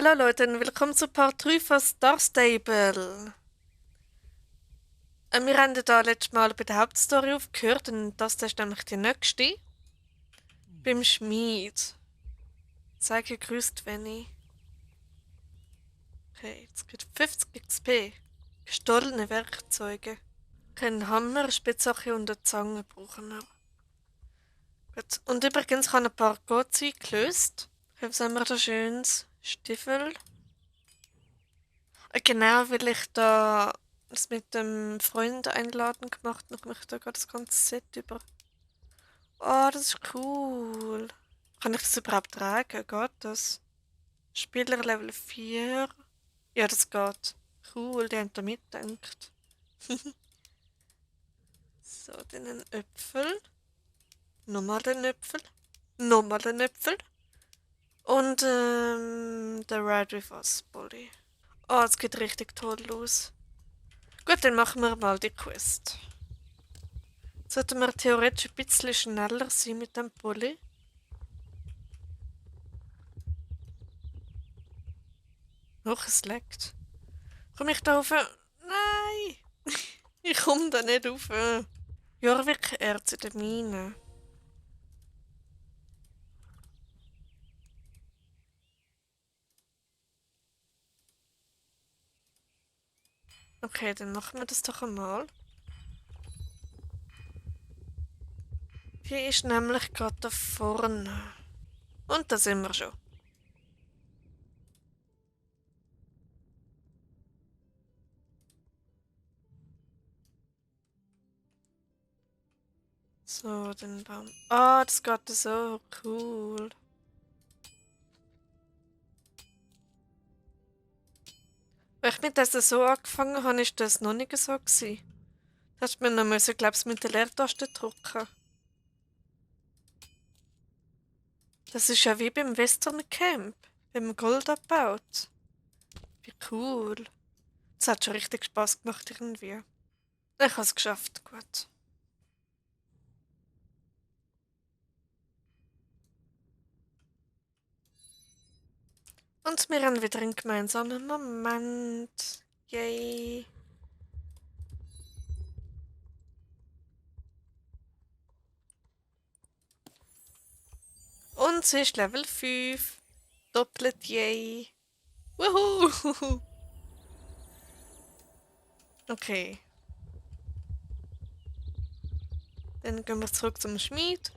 Hallo Leute und willkommen zu Part 3 von Star Stable. Wir haben ja da letztes Mal bei der Hauptstory aufgehört und das ist nämlich die nächste. Beim Schmied. Zeige grüßt Venny. Okay, jetzt gibt 50 XP. Gestohlene Werkzeuge. Kein Hammer, Spitzhacke und eine Zange brauchen wir. Gut. Und übrigens habe ich ein paar Gozi gelöst. Was haben wir da Schönes? Stiefel. Genau, weil ich da das mit dem Freund einladen gemacht und ich möchte da gerade das ganze Set über. Oh, das ist cool. Kann ich das überhaupt tragen? Geht das? Spieler Level 4. Ja, das geht. Cool, die haben da mitgedacht. So, dann ein Äpfel. Nochmal den Äpfel. Nochmal den Äpfel. Und der Red Reverse Body. Oh, es geht richtig toll los. Gut, dann machen wir mal die Quest. Sollten wir theoretisch ein bisschen schneller sein mit dem Pulli? Noch es leckt. Komm ich da rauf? Nein! Ich komm da nicht rauf. Jorvik Erz in der Mine. Okay, dann machen wir das doch einmal. Hier ist nämlich gerade da vorne. Und da sind wir schon. So, den Baum. Ah, das geht so cool. Weil ich mit das so angefangen habe, ist das noch nicht so gewesen. Da hast du mir noch müssen, glaubst mit der Leertaste drücken. Das ist ja wie beim Western Camp, wenn man Gold abbaut. Wie cool. Das hat schon richtig Spaß gemacht irgendwie. Ich habe es geschafft, gut. Und wir haben wieder einen gemeinsamen Moment. Yay. Und sie ist Level 5. Doppelt yay. Wuhu. Okay. Dann gehen wir zurück zum Schmied.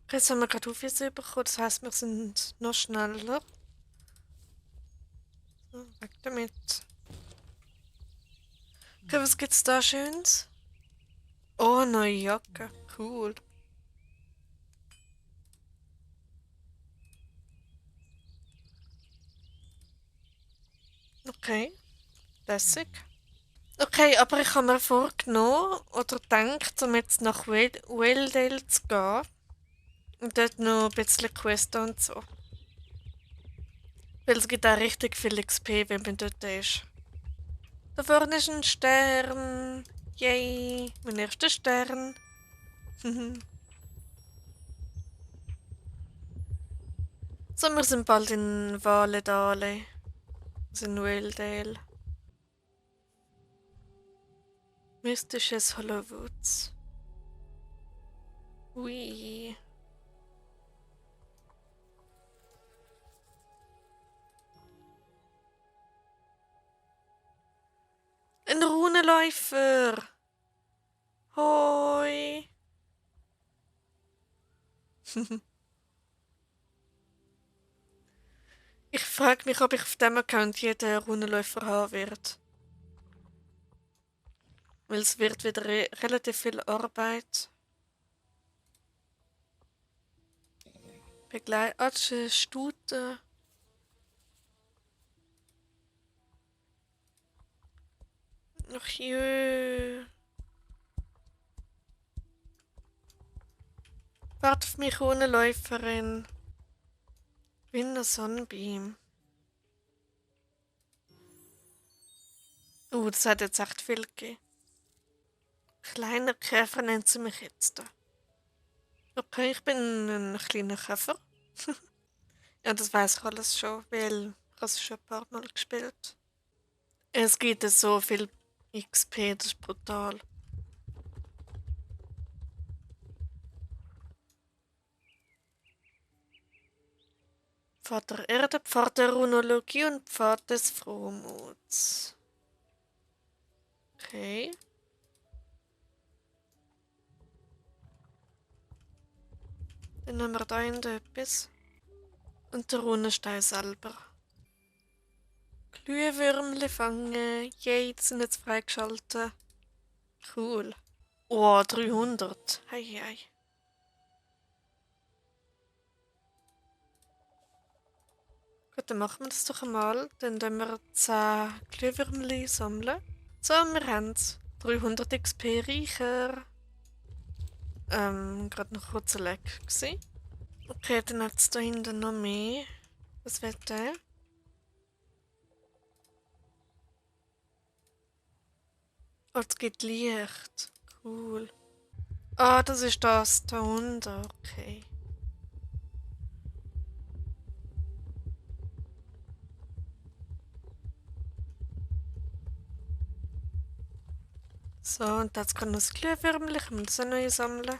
Jetzt haben wir gerade Aufwiese bekommen, das heisst, wir sind noch schneller. So, weg damit. Okay, was gibt's da Schönes? Oh, neue Jacke. Cool. Okay, lässig. Okay, aber ich habe mir vorgenommen oder gedacht, um jetzt nach Waledale zu gehen und dort noch ein bisschen Quest und so. Weil es gibt auch richtig viel XP, wenn man dort ist. Da vorne ist ein Stern. Yay, mein erster Stern. So, wir sind bald in Valedale. Also in Waledale. Mystisches Hollow Woods. Ui. Ein Runenläufer. Hoi. Ich frage mich, ob ich auf dem Account jeden Runenläufer haben werde. Weil es wird wieder relativ viel Arbeit. Das ist eine Stute. Ach jö. Warte auf mich, Runenläuferin. Winter Sunbeam. Das hat jetzt echt viel gegeben. Kleiner Käfer nennt sie mich jetzt. Okay, ich bin ein kleiner Käfer. Ja, das weiß ich alles schon, weil Ich habe es schon ein paar Mal gespielt. Es gibt so viel XP, das ist brutal. Pfad der Erde, Pfad der Runologie und Pfad des Frohmuts. Okay. Dann haben wir da hinten etwas. Und der Runenstein selber. Glühwürmle fangen. Yay, die sind jetzt freigeschaltet. Cool. Oh, 300. Hei, hei. Gut, dann machen wir das doch einmal. Dann tun wir 10 Glühwürmli sammeln. So, wir haben es. 300 XP reicher. Gerade noch kurz ein Leck gewesen. Okay, dann hat es da hinten noch mehr. Was wird der? Oh, es gibt Licht. Cool. Ah, das ist das da unten. Okay. So, und jetzt kann noch das Glühwürmchen. Ich muss das auch noch sammeln.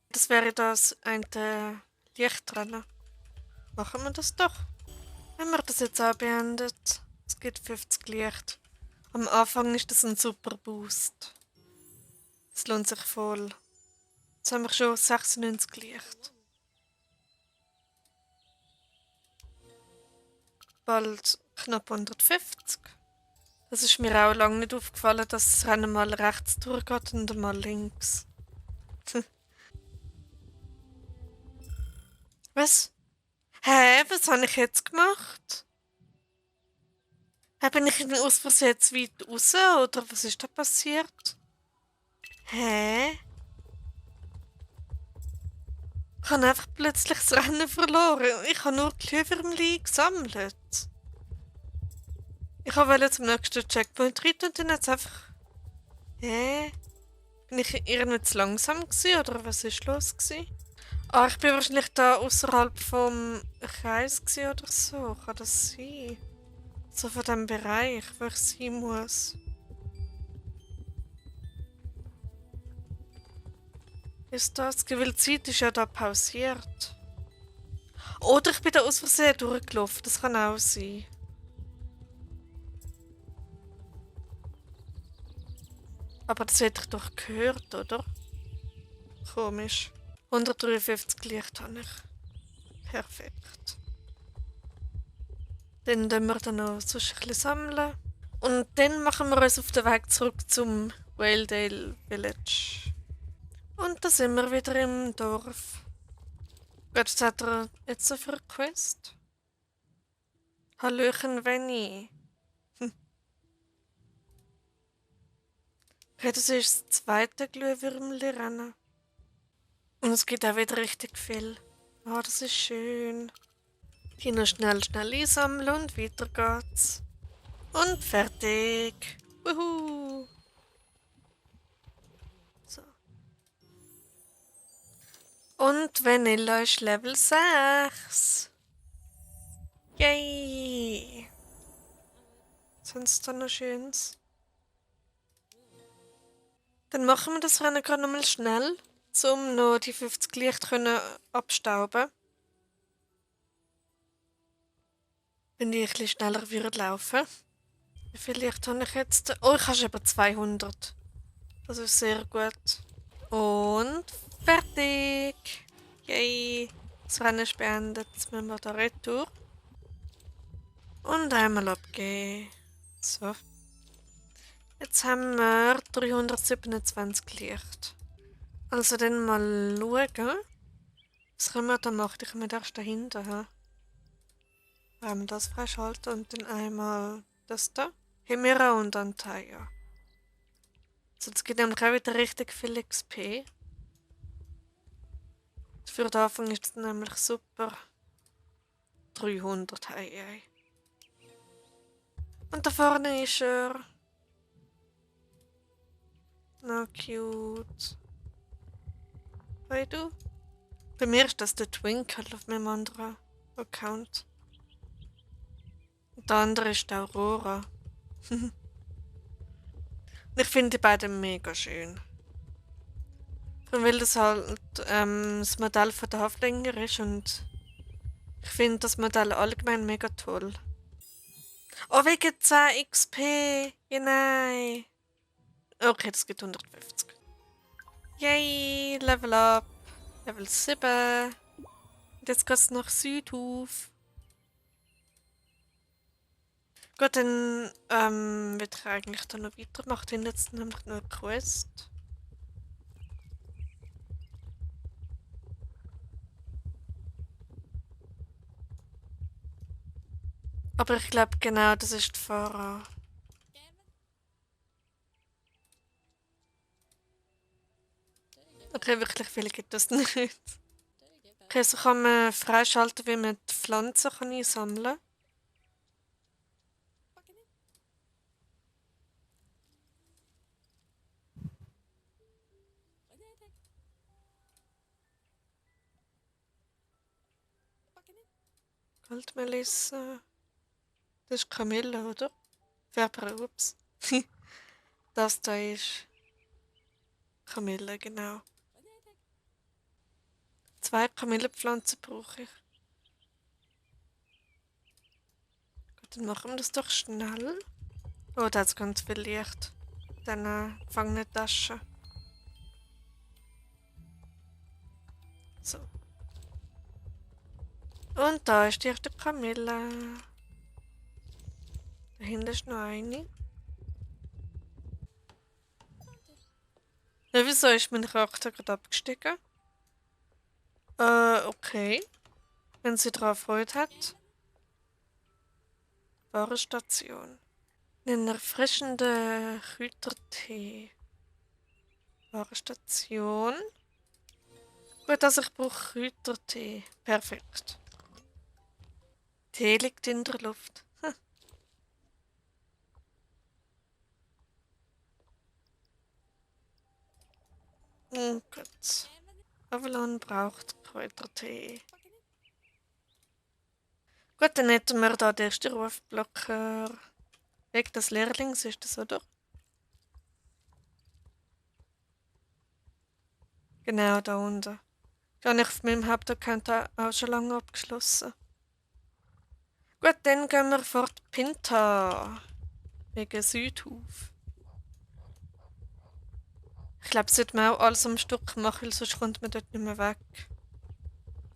Das wäre das eine Lichtrennen. Machen wir das doch. Wenn wir das jetzt auch beendet. Es gibt 50 Licht. Am Anfang ist das ein super Boost. Es lohnt sich voll. Jetzt haben wir schon 96 Licht. Bald knapp 150. Das ist mir auch lange nicht aufgefallen, dass das Rennen mal rechts durchgeht und mal links. Was? Hä? Was habe ich jetzt gemacht? Bin ich aus Versehen zu weit raus oder was ist da passiert? Hä? Ich habe einfach plötzlich das Rennen verloren. Ich habe nur Glühwürmchen gesammelt. Ich wollte zum nächsten Checkpoint rein und dann jetzt einfach... Hä? Bin ich irgendwie zu langsam gewesen, oder was ist los gewesen? Ah, ich bin wahrscheinlich da außerhalb vom Kreis gewesen oder so. Kann das sein? So von dem Bereich, wo ich sein muss. Ist das? Weil die Zeit ist ja da pausiert. Oder ich bin da aus Versehen durchgelaufen. Das kann auch sein. Aber das hätte ich doch gehört, oder? Komisch. 153 Licht habe ich. Perfekt. Dann tun wir dann noch so ein bisschen sammeln. Und dann machen wir uns auf den Weg zurück zum Waledale Village. Und da sind wir wieder im Dorf. Gut, was hat er jetzt so für eine Quest? Hallöchen, Venny. Okay, das ist das zweite Glühwürmli-Rennen. Und es gibt auch wieder richtig viel. Ah, das ist schön. Die noch schnell einsammeln und weiter geht's. Und fertig. Wuhu. So. Und Vanilla ist Level 6. Yay. Sonst da noch Schönes. Dann machen wir das Rennen gerade nochmal schnell, um noch die 50 Licht abstauben. Wenn ich ein bisschen schneller würde laufen. Wie viel Licht habe ich jetzt? Oh, ich habe schon etwa 200. Das ist sehr gut. Und fertig. Yay. Das Rennen ist beendet. Jetzt müssen wir da retour. Und einmal abgeben. So. Jetzt haben wir 327 Licht. Also dann mal schauen. Was können wir da machen? Ich komme erst dahinter. He? Einmal das freischalten und dann einmal das da. Himera und Antaya. So, das gibt nämlich auch wieder richtig viel XP. Für den Anfang ist es nämlich super. 300, hey, hey. Und da vorne ist er. Na, cute. Hey du? Bei mir ist das der Twinkle auf meinem anderen Account. Der andere ist die Aurora. Ich finde die beiden mega schön. Weil das halt das Modell von der Haflinger ist und ich finde das Modell allgemein mega toll. Oh, wegen 10 XP! Ja, nein! Okay, das gibt 150. Yay! Level up! Level 7. Und jetzt geht's nach Südhof. Gut, dann würde ich eigentlich da noch weitermachen. Wir haben jetzt nämlich noch eine Quest. Aber ich glaube genau, das ist die Farah. Okay, wirklich viel gibt das nicht. Okay, so kann man freischalten, wie man die Pflanzen kann einsammeln kann. Goldmelisse. Das ist Kamille, oder? Färber, ups. Das da ist Kamille, genau. 2 Kamillenpflanzen brauche ich. Gut, dann machen wir das doch schnell. Oh, da hat es ganz viel Licht. Dann gefangene Tasche. So. Und da ist die erste Kamille. Dahinter ist noch eine. Ja, wieso ist mein Charakter gerade abgestiegen? Okay. Wenn sie drauf Freude hat. Wahre Station. Einen erfrischenden Kräutertee. Wahre Station. Gut, also ich brauche Kräutertee. Perfekt. Tee liegt in der Luft. Oh Gott. Avalon braucht Kräutertee. Gut, dann hätten wir da den ersten Rufblocker. Weg des Lehrlings ist das, oder? Genau, da unten. Den habe ich auf meinem Hauptaccount auch schon lange abgeschlossen. Gut, dann gehen wir fort Pinta. Wegen Südhof. Ich glaube, das sollte man auch alles am Stück machen, weil sonst kommt man dort nicht mehr weg.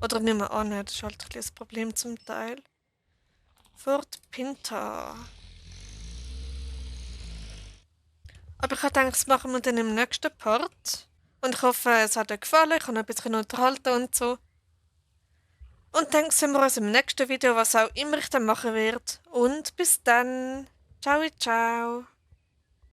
Oder nicht mehr an, das ist halt ein bisschen das Problem zum Teil. Fort Pinta. Aber ich habe gedacht, das machen wir dann im nächsten Part. Und ich hoffe, es hat euch gefallen, ich habe ein bisschen unterhalten und so. Und dann sehen wir uns im nächsten Video, was auch immer ich dann machen werde. Und bis dann. Ciao, ciao.